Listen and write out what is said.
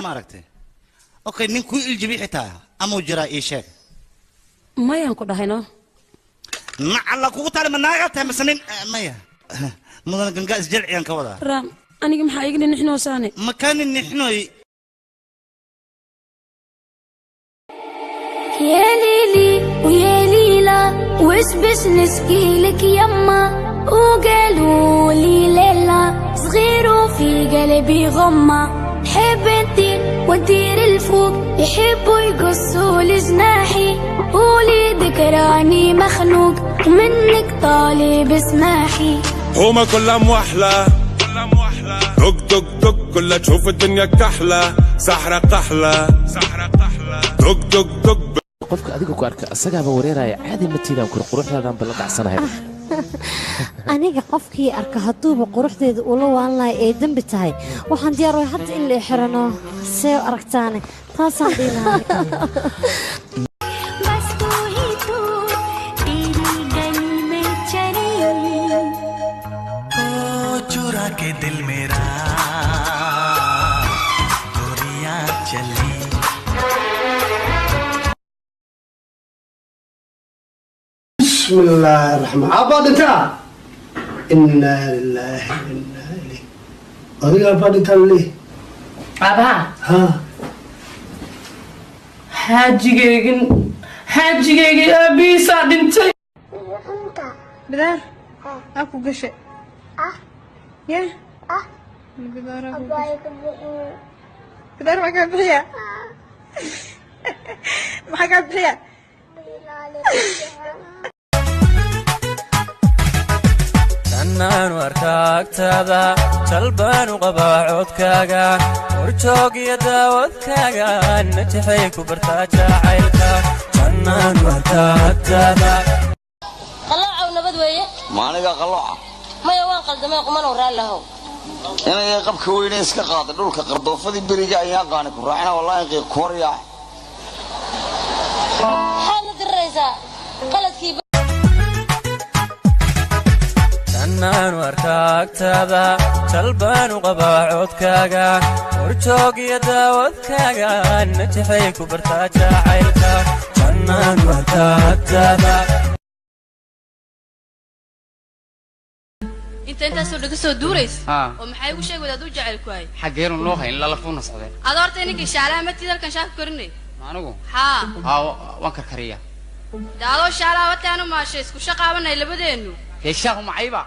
Ma aragtay? Okay, nin ku iljibi xitaa amuu jiraa ii sheeg. Mayaan ku dhahayno. Nacalla kugu taale, ma naagaa tahay mise nin? Maya mudan gangaa isjalciyaan ka wadaa. Raam, aniga maxaa iga nixnoosaane? Makaani nixnoy. يا ليلي ويا ليلى وش باش نشكيلك يما، وقالوا لي ليلى صغير وفي قلبي غمة، حب انتي وندير الفوق يحبوا يقصوا لجناحي، وليدك راني مخنوق ومنك طالب سماحي. هما كلها موحلة دق دق دق، كلها تشوف الدنيا كحلة سحرة قحلة دق دق دق. Qofka adiga ku arka asagaaba wareeraya, caadi ma tiidaan kur quruxdaadaan bala dhacsanahay. Aniga qofkii arka hadduuba quruxdeeda ula waan lahay ee dembi tahay, waxaan diyaar wahay hadda in la xirano. See aragtaane, taasaan dhihi lahaa. बस तू ही तू तेरी गली में चली, चुरा के दिल मेरा गोरिया चली। بسم الله الرحمن أبا دنتا، إنا لله وإنا إليه. أديك أبا دنتا ليه؟ Aabaha. ها. Xaajigeygin, xaajigeygii aabihiisaa dhintay. Bidaar aa ku gashay ya bidaar aa ku gashay. Bidaar maxaa kaa bixiya? Maxaa kaa bixiya? Jannaanu arkaa agtaada, jalbaanu qabaa codkaaga, horjoog iyo daawadkaaga, najaxay ku bartaa jacaylka. Jannaanu arkaa agtaada. Qaloocow, nabad weeye. Maaniga qalooca? Maya, waan qaldamay, qumanow, raalli ahow. Inay qabka weyne iska qaada dhulka qardoofadii beriga ayaan qaani ku raacina, wallaahi qiiq kooryaa. Maxaad la diriraysaa qaladkii? Jannaanu arkaa agtaada, jalbaanu qabaa codkaaga, horjoog iyo daawadkaaga, najaxay ku bartaa jacaylka. Jannaanu arkaa agtaada. Inta intaasoo dhaga soo duurays oo maxay igu sheegi wadaad u jecel ku hay? Xaggeenu noo hayn lalafuuna socdeen. Ada horta ninkii shaalaha matid halkan shaaka korinay. Ma anigu? Haa. Haa, waan karkariyaa. De adoo shaalaha wataanu maashay isku shaqaabanay labadeennu. Dee shaahu macayba.